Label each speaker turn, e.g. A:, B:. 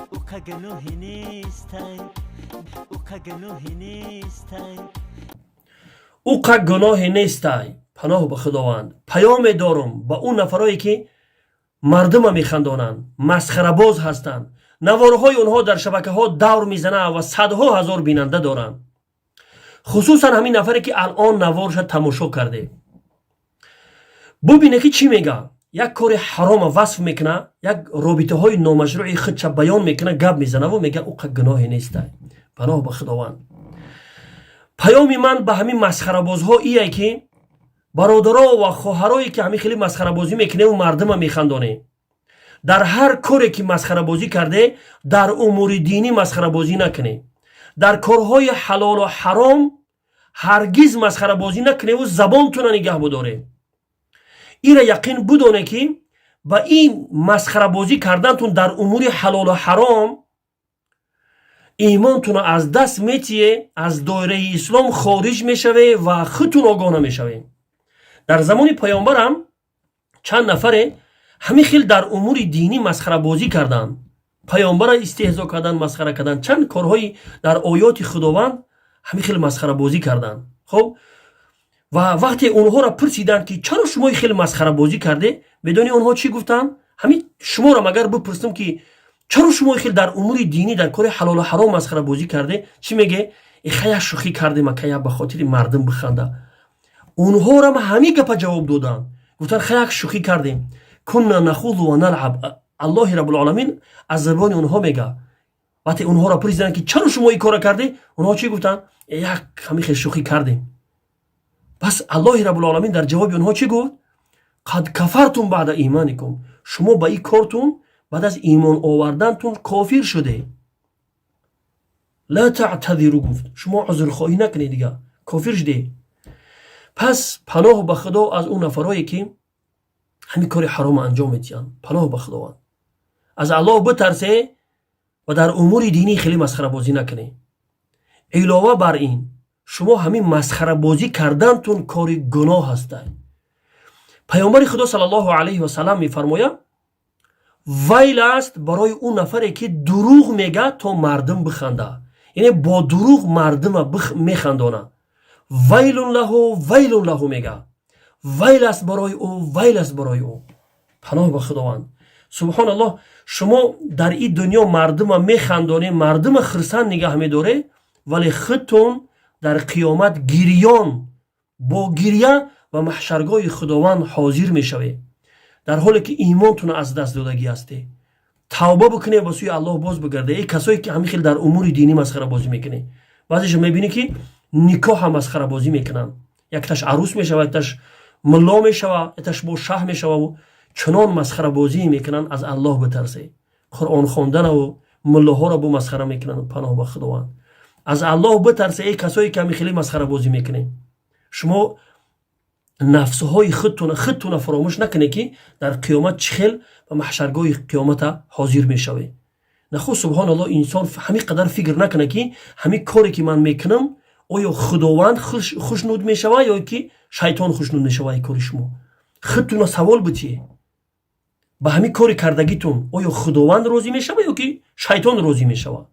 A: Уқа гуноҳе нестай, уқа гуноҳе нестай.
B: Уқа гуноҳе нестай. Паноҳ ба Худованд. Паёме дорум ба он нафарое, ки мардума механдонанд, масхарабоз ҳастанд, наворҳои онҳо дар шабакаҳо давр мезанад ва садҳо ҳазор бинанда доранд, хусусан ҳамин нафаре, ки алон наворша тамошо карде. Бубине, ки чӣ мега. Як кори ҳарома васф мекуна, як робитаҳои номашрӯи худша баён мекуна, гап мезанаву мега, уқа гуноҳе нестай. Паноҳ ба Худованд. Паёми ман ба ҳамин масхарабозҳо ие, ки бародаро ва хоҳарое, ки ҳамин хеле масхарабозӣ мекуневу мардума механдонем, дар ҳар коре ки масхарабозӣ карде, дар умури динӣ масхарабозӣ накунем, дар корҳои ҳалолу ҳаром ҳаргиз масхарабозӣ накуневу забонтуна нигаҳ будорем. Ира яқин будоне, ки ба ин масхарабозӣ кардантун дар умури ҳалолу ҳаром имонтуна аз даст метие, аз доираи ислом хориҷ мешаве ва худтун огоҳ намешаве. Дар замони паёмбарам чанд нафаре ҳамин хел дар умури динӣ масхарабозӣ карданд, паёмбара истеҳзо карданд, масхара карданд, чанд корҳои дар оёти Худованд ҳамин хел масхарабозӣ карданд. Хоб, ва вақте онҳоро пурсиданд, ки чаро шумо хеле масхарабозӣ карде, медонӣ, онҳо чӣ гуфтанд? Ҳамин шуморо магар бипурсам, ки чаро шумо хел дар умури динӣ, дар кори ҳалолу ҳаром масхарабозӣ карде, чӣ меге? Ихая шӯхӣ кардем, акая, ба хотири мардум биханда. Онҳорам ҳамин гапа ҷавоб доданд, гуфтанд: хаяк шӯхӣ кардем. كنا نخوض ونلعب. Аллоҳи Раббулоламин аз забони онҳо мега. Вақте онҳоро пурсиданд, ки чаро шумо ин кора карде, онҳо чӣ гуфтанд? Як ҳамин хел шӯхӣ кардем. Пас Аллоҳи Раббулоламин дар ҷавоби онҳо чӣ гуфт? قد كفرتم بعد إيمانكم. Шумо ба ин кортун баъд аз имон овардантун кофир шуде. لا تعتذروا, гуфт, шумо узрхоҳӣ накунед, дига кофир шуде. Пас паноҳ ба Худо аз он нафарое, ки ҳамин кори ҳарома анҷом медиҳанд. Паноҳ ба Худованд. Аз Аллоҳ битарсе ва дар умури динӣ хеле масхарабозӣ накунед. Илова бар ин, шумо ҳамин масхарабозӣ кардантун кори гуноҳ ҳастад. Паёмбари Худо саллаллоҳу алайҳи васалам мефармояд: вайл аст барои он нафаре, ки дурӯғ мегӯяд, то мардум биханда, яъне бо дурӯғ мардума механдонад. ويل له، ويل له, мега, вайл аст барои ӯ, вайл аст барои ӯ. Паноҳ ба Худованд. Субҳоналлоҳ, шумо дар ин дунё мардума механдонед, мардума хирсанд нигаҳ медоред, вале худтун дар қиёмат гирён бо гирья ба маҳшаргоҳи Худованд ҳозир мешавед, дар ҳоле ки имонтунро аз даст додагӣ ҳастед. Тавба бикунед, ба сӯи Аллоҳ боз бигарде. Эй касое, ки ҳамин хел дар умури динӣ масхарабозӣ мекунед, баъзеша мебинӣ, ки никоҳа масхарабозӣ мекунанд. Якташ арӯс мешава, якташ мулло мешава, якташ бо шаҳ мешававу чунон масхарабозӣ мекунанд. Аз Аллоҳ битарсе. Қуръон хонданаву муллоҳоро бо масхара мекунанд. Паноҳ ба Худованд. Аз Аллоҳ битарсе, эй касое, ки ҳамин хеле масхарабозӣ мекунед. Шумо нафсҳои худтуна фаромӯш накунед, ки дар қиёмат чӣ хел ба маҳшаргоҳи қиёмата ҳозир мешавед. Нахо, субҳоналлоҳ, инсон ҳамин қадар фикр накунад, ки ҳамин коре, ки ман мекунам, оё Худованд хушнуд мешавад ё ки шайтон хушнуд мешавад. Ин кори шумо, худтуна савол битие: ба ҳамин кори кардагитон оё Худованд розӣ мешавад ё ки шайтон розӣ мешавад?